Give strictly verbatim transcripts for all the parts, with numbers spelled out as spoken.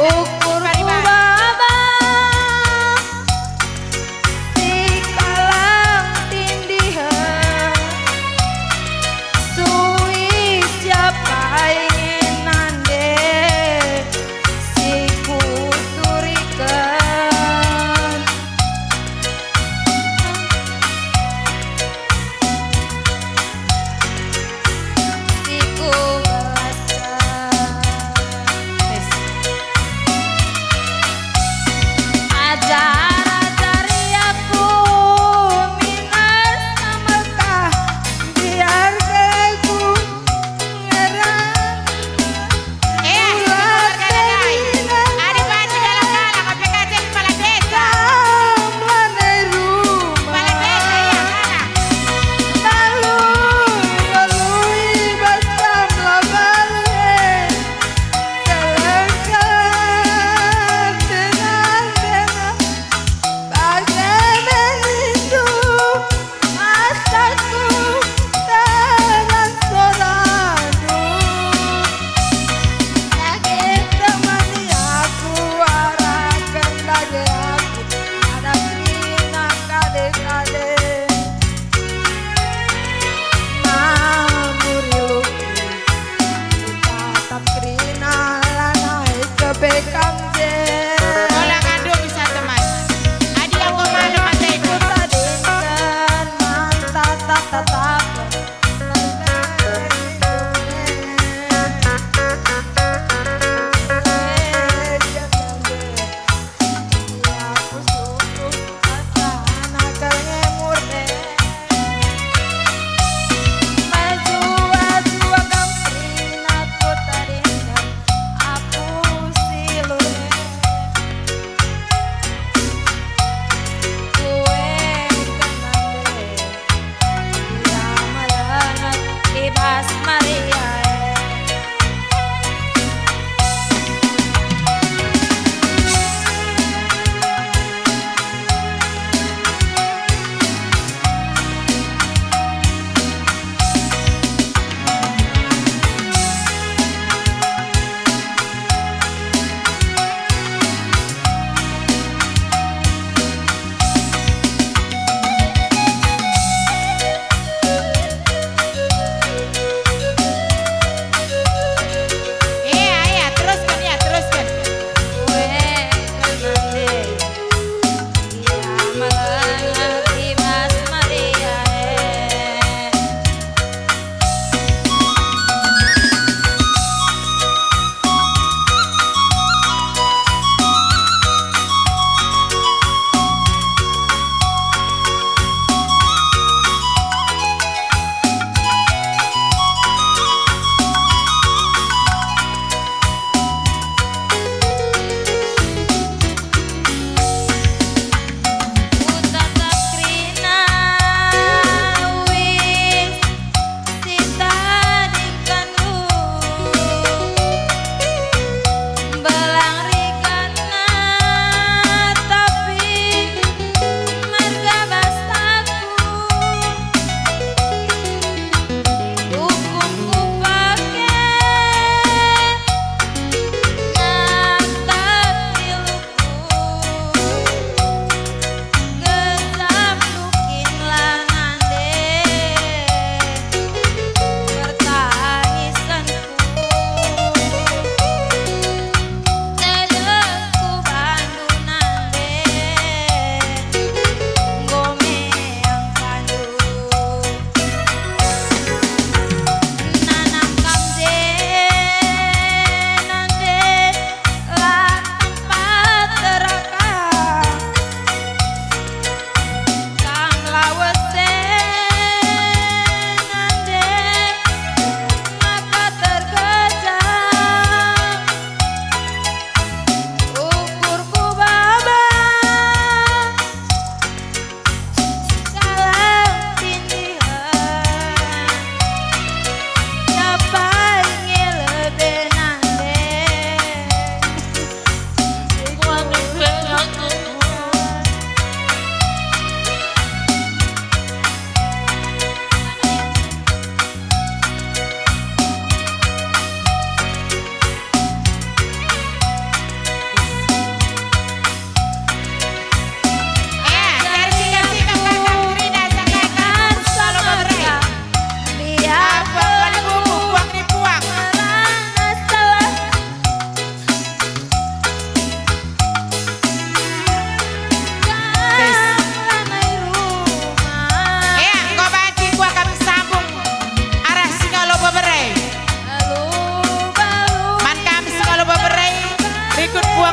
Ukur ku baba si kalang tindihen, sui siapa ingen nande si kuturiken. Si kubelasa.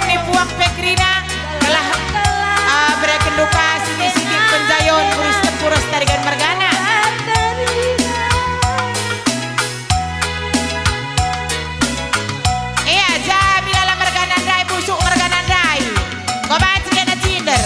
Ni puak pe kerina, gelah, ah, bereken duka sitik-sitik penjayon, buri sitempur ras tarigan mergana. Ia, Jamila la mergana ndai, busuk mergana ndai. Enggo banci kena cinder.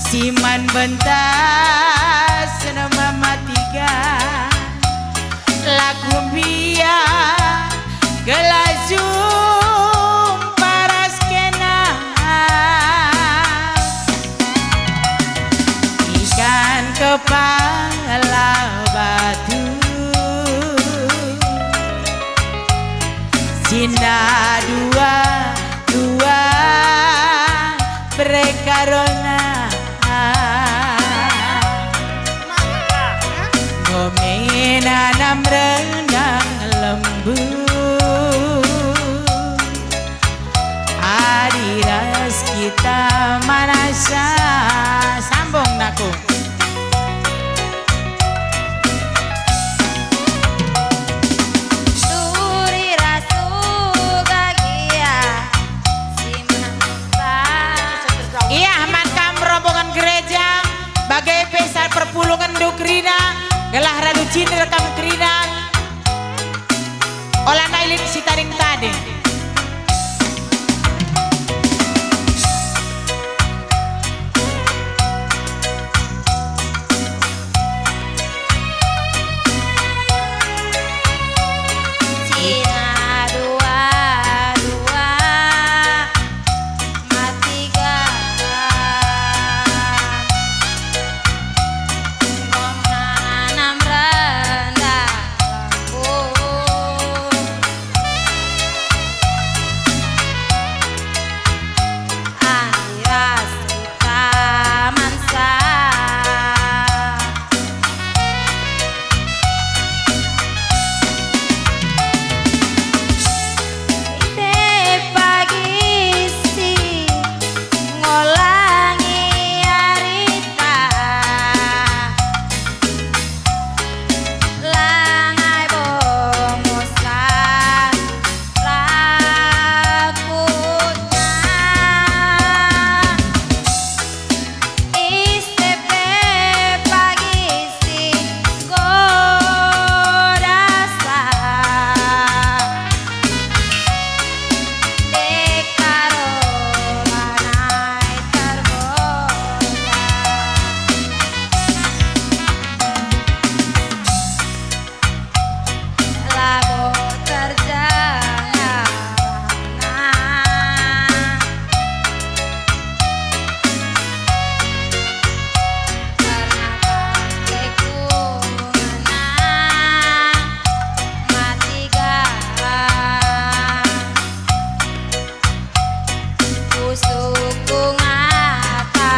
Si man bentas nemamatiga, laku mbia gelah jumpa ras kena. Ikan kepala batu, sinda dua-dua berkarona. Ngome nanam rendang lembu, adi ras kita manasa. Sambung, nakku. Turi ras uga gia si menta. Ia man kam rombongan gereja, bage pe saat perpulungenndu kerina, gelah radu cinder kam kerina, ola nai lit si tading-tading. Cina dua-dua mati garam. Enggo nanam rendah lembu. Adi ras kita mansa. Ite pagi si ngolangi arita. Lanai bomo selaku lakutna. Ise pe pagi si godasa, dekaro lanai tergoda. Labo terjangana. Karna pake kungana mati garam. Pusuhku ngatakensa,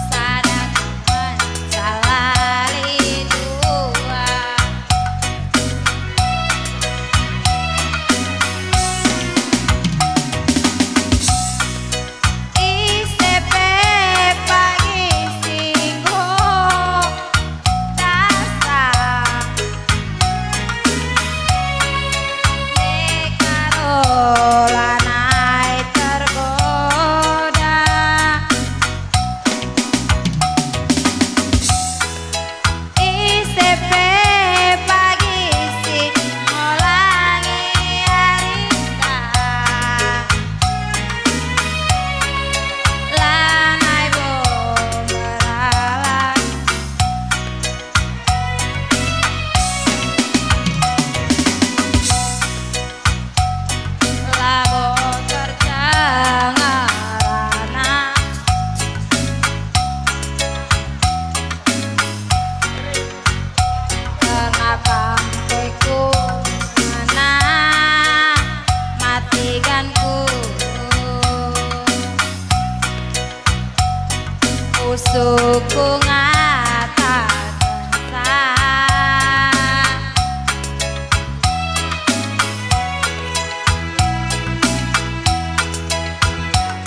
sada mencalali dua. Ise pe pagi si enggo dasa, dekaro lanai tergoda. Ise pe pagi si ngolangi arita, lanai bo beralas. Labo terjang ngarana. Kenapa mpeku ngana mati ganku? Pusuhku ngatakensa.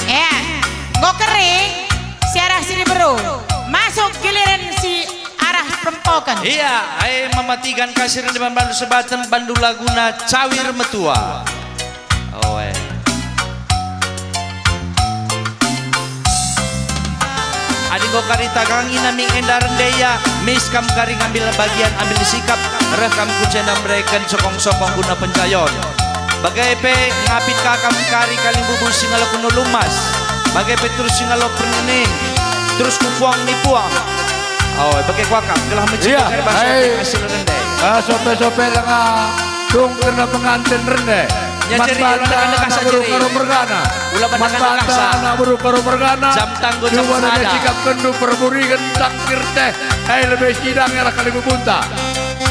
Eh, enggo kering, si arah si diberu. Masuk giliran si arah perempoken. Ia, ai mamatikan kasir deban bandu sebaten, bandu laguna Cawir Metua. Oe. Adi enggo kari tagangi nami enda rende ia, mis kam kari ngambil bagian, ambil sikap, reh kam ku jenda mereken sokong-sokong guna pencayon. Bage pe ngapit ka kam kari kalimbubu si ngalo kunu lumas, bage pe terus si ngalo pernening, terus ku puang ni puang. Oh, bage kuakap, gelah mecik Iya, kari bangsa hai. Hasil rende. Ah, sope-sope langa tung kerna pengantin rende. Ya, Man jadi, banta ulang anak anak Kasa, beru jadi. Karo mergana. Ulang Man anak anak banta Kasa. Anak beru karo mergana. Jam tanggo, jam Cuma sada. Sikap kendu perburingan tangkir teh. Hai lebe sidang arah kalimbubunta.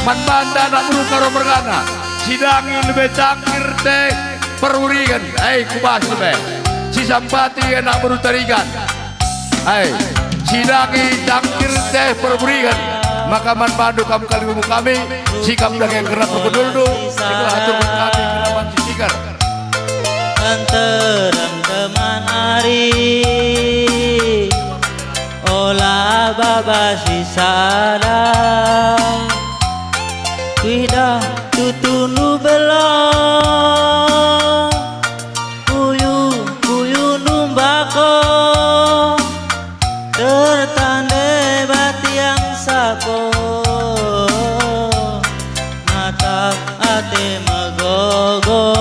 Man banta anak beru karo mergana. Sidangi lebe tangkir teh perburingan. Hai kubas lebe. Sisampati anak beru Tarigan. Hai, sidangi tangkir teh perburingan, maka man bandu kam kalimbubu kami, sikap dage kerna perkudulndu, ikulah aturken kami kerna banci sigar. Nterem teman ari, ola baba si sada, kuidah tutundu belong. Kuyu-kuyu numbako, tertande batiang sako, natap ate megogo.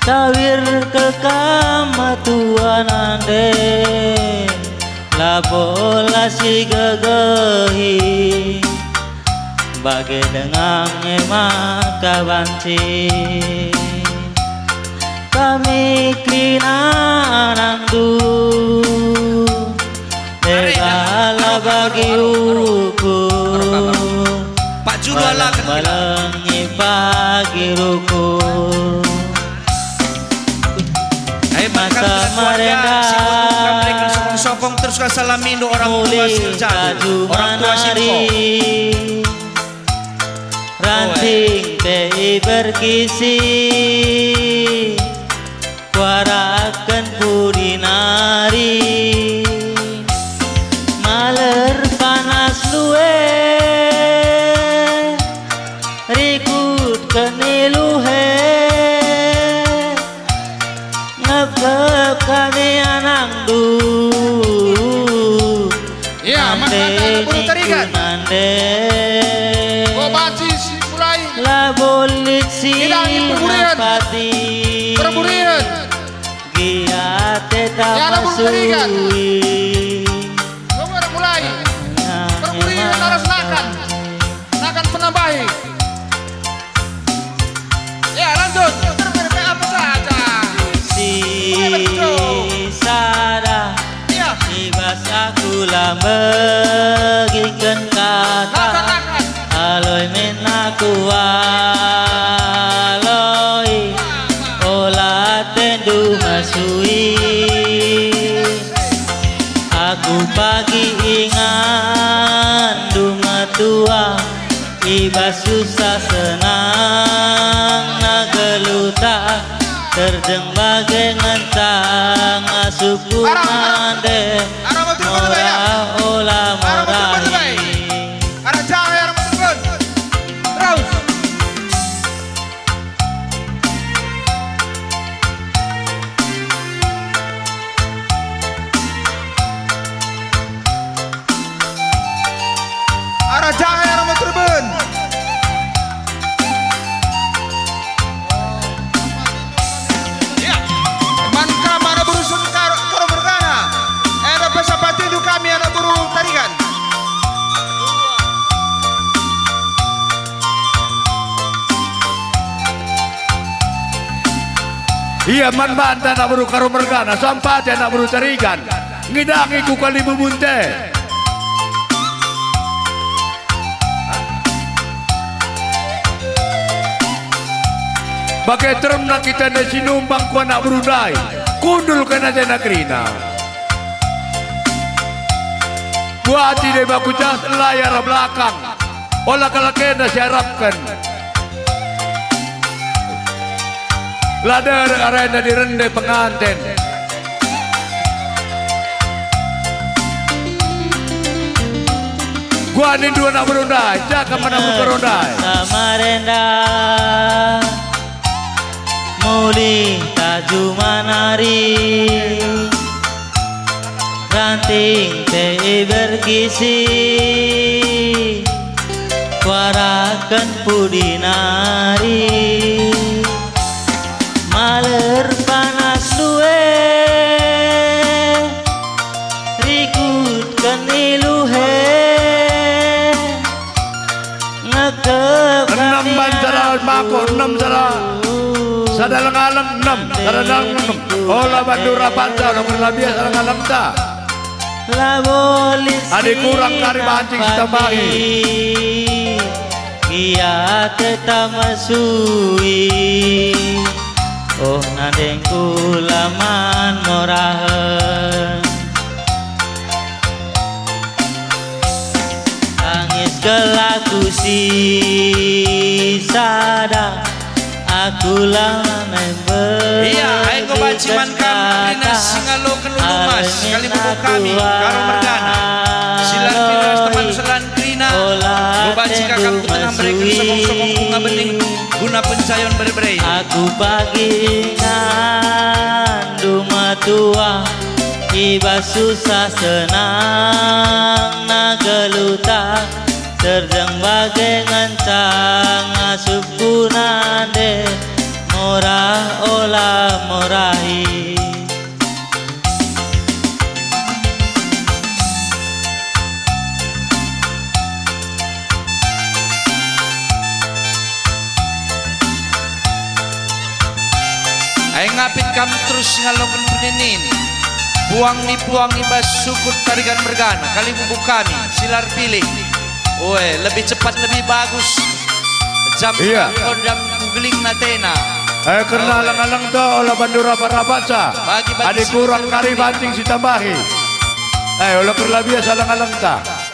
Tawir kekam matua nande, lapo la sigegehi. Bage dengang e maka banci. Kami kerina anakndu, Mari, ega la bagi ukur. Pak Julu ala kan kita. Melengi pagi ruku. Ayo, maka keluarga, si kami mereka sokong-sokong, terus ka salamindu orang tua si jadu, orang tua si manari. Ranting te iberkisi, kuarahken pudi nari. Maler panas lue, rikutken iluhe. Ngepkep kami anakndu. Iya, Mas Bata, anak buru Tarigan. Nande. Ko banci si mulai. Labo lit si ngapati. Perburingan. Gia te tapasui. Anak buru Tarigan. Ko mulai. Perburingan arah selakan. Akan menambahi. Ya, lanjut. Terpilih apa saja? Si sada. Ya. I bas aku la megiken kata. Kata, kata. Aloi min aku aloi. Ola tendu mesui. Aku pagi ingandu metua, i bas susah senang na geluhta, terjeng bage ngentang asup ku mande, mora ola morahi. Arah jahe, arah mendukun. Terus. Arah jahe, arah mendukun. Ya. Man kam anak buru Sungkar, Koro Mergana. Enda pesapatindu kami anak buru Tarigan. Ia man banta anak beru Karo Mergana, sampati anak beru Tarigan, ngidangi ku kalimbubunta. Bage teremna kita ndai si numbang ku anak beru ndai, kundul kena jena kerina. Buati deba ku jas layar belakang. Ola kalak enda siarapken. La derek arenda dirende penganten. Gua nindu anak beru ndai, jaka mana muka rondai. Samarenda. Mulih taju manari, ranting te iberkisi, kuarahken pudi nari. Sada lengalem enem, sada lengalem enem. Ola bandu rapatca, ola perlabias lengalem ta. Labo lit Adi kurang kari banci sitambahi. Ia tetap mesui. Oh, nandengku laman morahen. Tangis gelah ku si sada, aku la member. Iya, ai enggo banci man kam kerina si ngaloken ulu emas, kalimbubu kami, Karo mergana. Silar piras teman selan kerina, enggo banci ka kam ku tengah mereken sokong-sokong bunga benih, guna pencayon bere-bere. Aku pagi ngandu metua, i bas susah senang na geluhta, terjeng bage ngenca ngasupku nande, morah ola morahi. Ai ngapit kam terus ngaloken peninin. Puang ni puang i bas sukut Tarigan mergana, kalimbubu kami, silar pilih. Oe, lebih cepat lebih bagus. Jam Iya. Kodam kugeling natena. Eh, kerna aleng-alengta ola bandu rapat-rapatca. Bagi-bagi Adi si kurang kari banting sitambahi. Eh, ola perlabias aleng-alengta.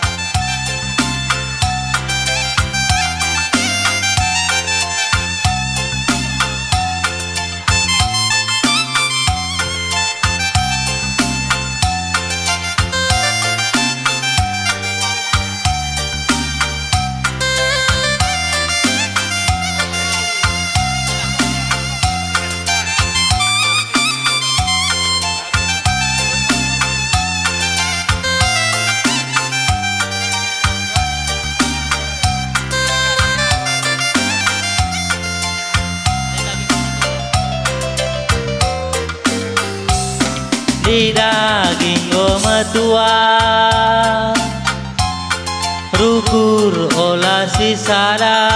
Di daging enggo metua, rukur ola sisada,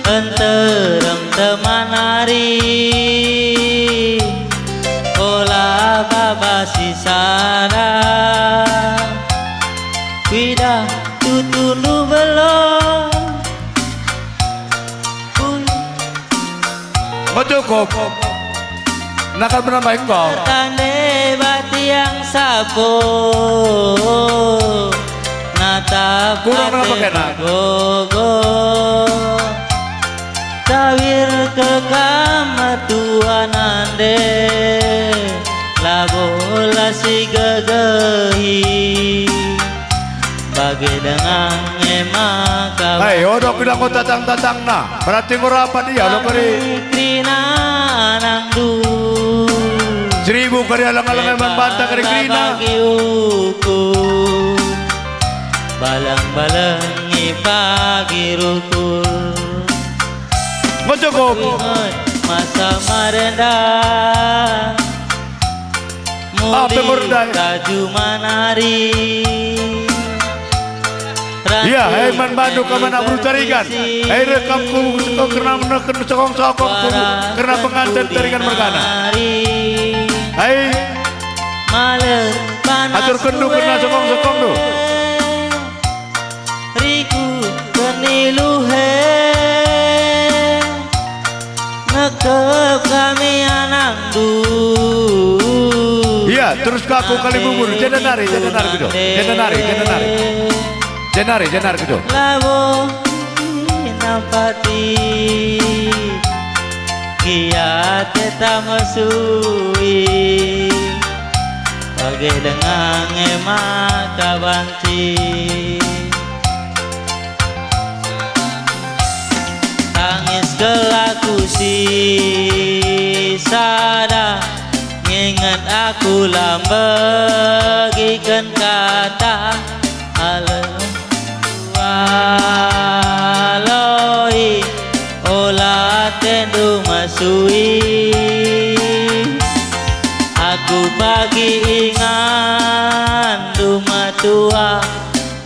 nterem teman nari, ola baba sisada. Kuidah tutundu belom. Enggo cukup. Nakal menambahi enggo. Tande batiang sapo. Natap Kurang ate apa kena? Gogo. Tawir ke kam metua nande, labo la sigegehi. Bage denga nge maka Hai, odo kidang ko tatang-tatangna. Berarti ngurapat ia lo kari. Kerina nandu. Seribu kari alang-alang man banta kari kerina. Bagi ukur. Balang-balangi pagi rukur. Ngocokop. Masa marenda. Ape merdai. Kaju manari. Ia, hei man bandu kam anak beru Tarigan. Hei rekam ku kerna meneken sokong-sokong ku kerna penganten Tarigan mergana. Hei. Atur kendu kerna sokong-sokong tu. Riku keniluhe ngekep kami anakndu. Ia, terus ka aku kali bubur, jenda nari, jenda nari gitu. Jenda nari, jenda nari. Jenda nari, jenda nari gitu. Labo nampati kiat teta mesui. Bage denga nge maka banci. Tangis gelah ku si sada, nginget aku la mbegiken kata. Aloi, ola atendu mesui. Aku pagi inganndu metua,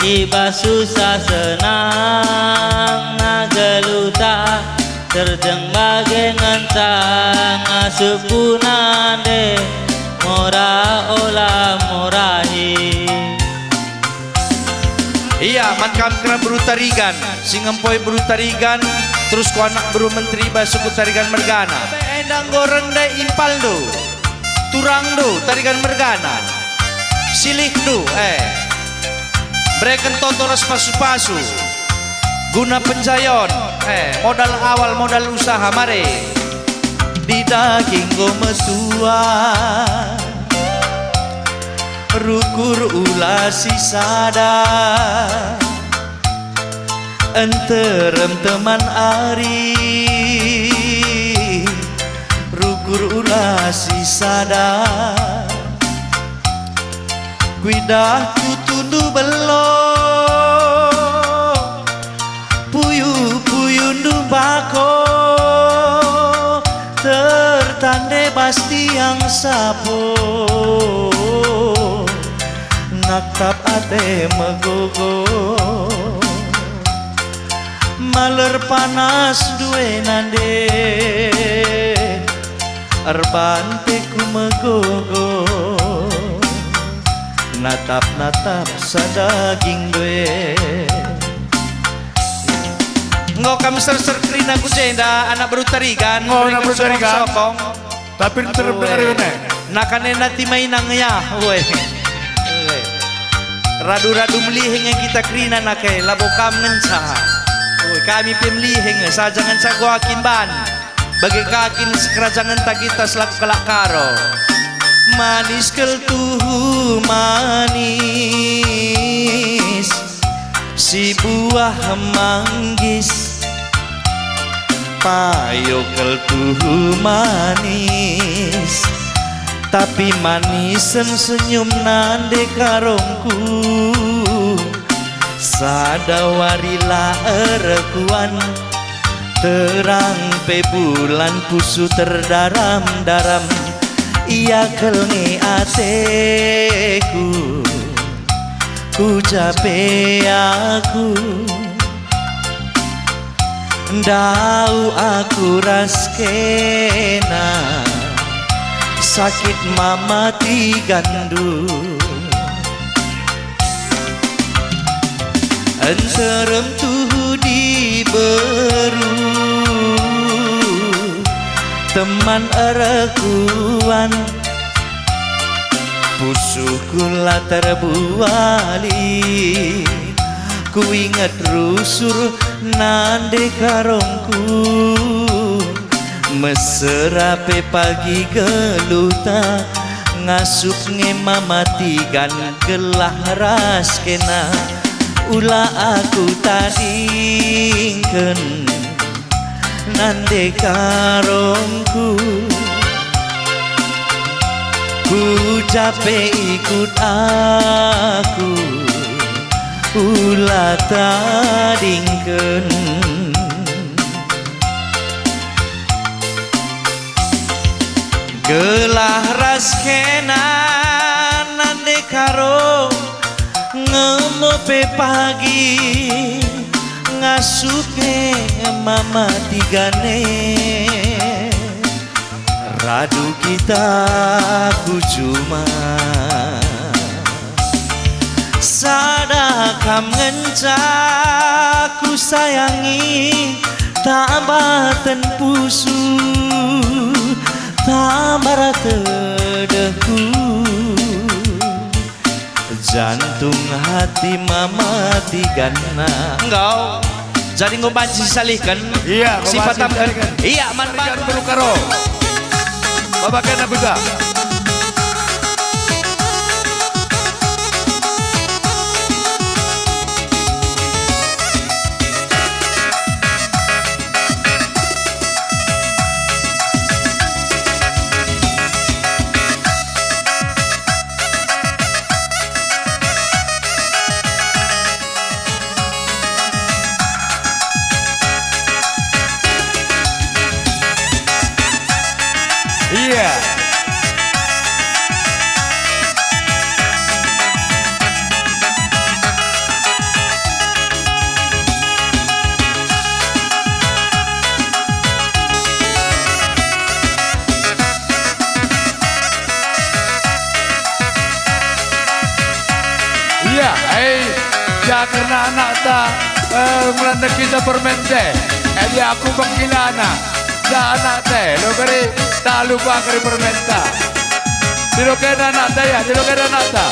i bas susah senang na geluhta. Terjeng bage ngenca ngasup ku nande, mora ola morahi. Ia, man kam kera beru Tarigan, si ngempoi beru Tarigan, terus ku anak beru menteri bas suku Tarigan mergana. Enda enggo rende impalndu, turangndu Tarigan mergana, silihndu, eh, bereken toto ras pasu-pasu guna penjayon, eh, modal awal, modal usaha, mari. Di daging enggo metua, rukur ula sisada, nterem teman ari, rukur ula sisada. Kuidah tutundu belo, puyu-puyundu bako, tertande bas tiang sapo, naktap ate megogo, maler panas due nande. Erban teku megogo, natap-natap sadaging due. Enggo kami serser kerina ku jenda, anak beru Tarigan. Enggo, anak beru Tarigan. Sokong-sokong. Tapi nter bener ne. Nakane nati mainang ya, woi. Woi. Radu-radu meliheng kita kerina nake, labo kam ngenca. Woi, kami pe meliheng, saja ngenca gua kin ban. Bage ka kin sekerajangenta kita selaku kalak Karo. Manis kal tuhu manis, si buah manggis, payo kal tuhu manis, tapi manisen senyum nande karongku. Sada wari la erkuan, terang pe bulan pusu terdaram-daram, ia kal nge ateku, ku ja pe aku. Ndauh aku ras kena, sakit mama Tigandu. Nterem tuhu diberu, teman erkuan, pusuhku la terbuali. Kuinget rusur nande karongku, mesera pe pagi geluhta, ngasup nge mama Tigan gelah ras kena. Ula aku tadingken nande karongku, ku ja pe ikut aku, ula tadingken. Gelah ras kena nande karong, ngemo pe pagi ngasup nge mama Tigan e. Radu kita ku juma, sada kam ngenca kusayangi, tamba ten pusu, tamba rate dehku. Jantung hati mama Tigan na. Enggau. Jadi enggo banci sisalihken. Iya, enggo banci sisalihken. Iya, man Tigan bang. Perlu karo. Baba kena bega. Iya. Kerna anakta, eh, ngelana kita permen teh. Adi aku bengkilana, ja anakta, lo kari tak lupa kari permenta. Dilokena anakta ya, dilokena anakta.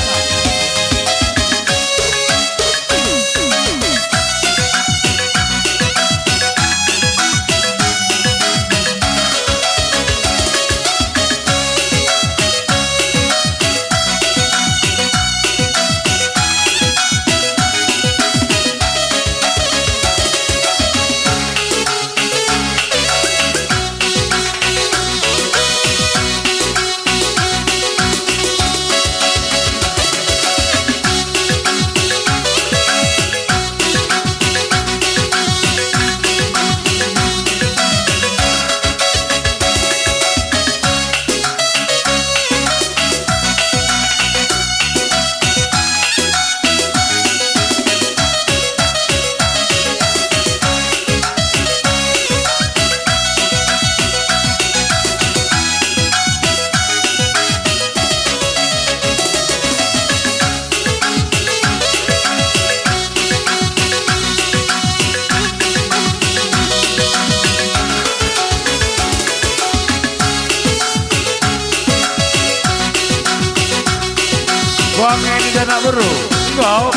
Wang ini anak beru, kau.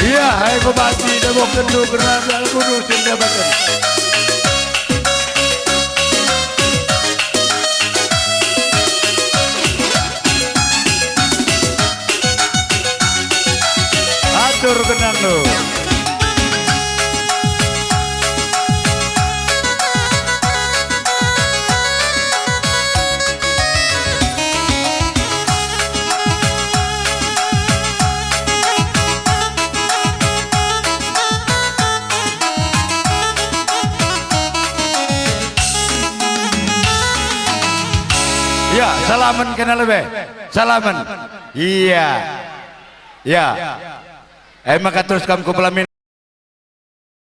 Ia, hai Bupati, dabo kendu kerana kudu sindabaken. Atur genangndu. Ya, salamen kena lebe. Salamen. Iya. Ya. E maka terus kam ku pelamin.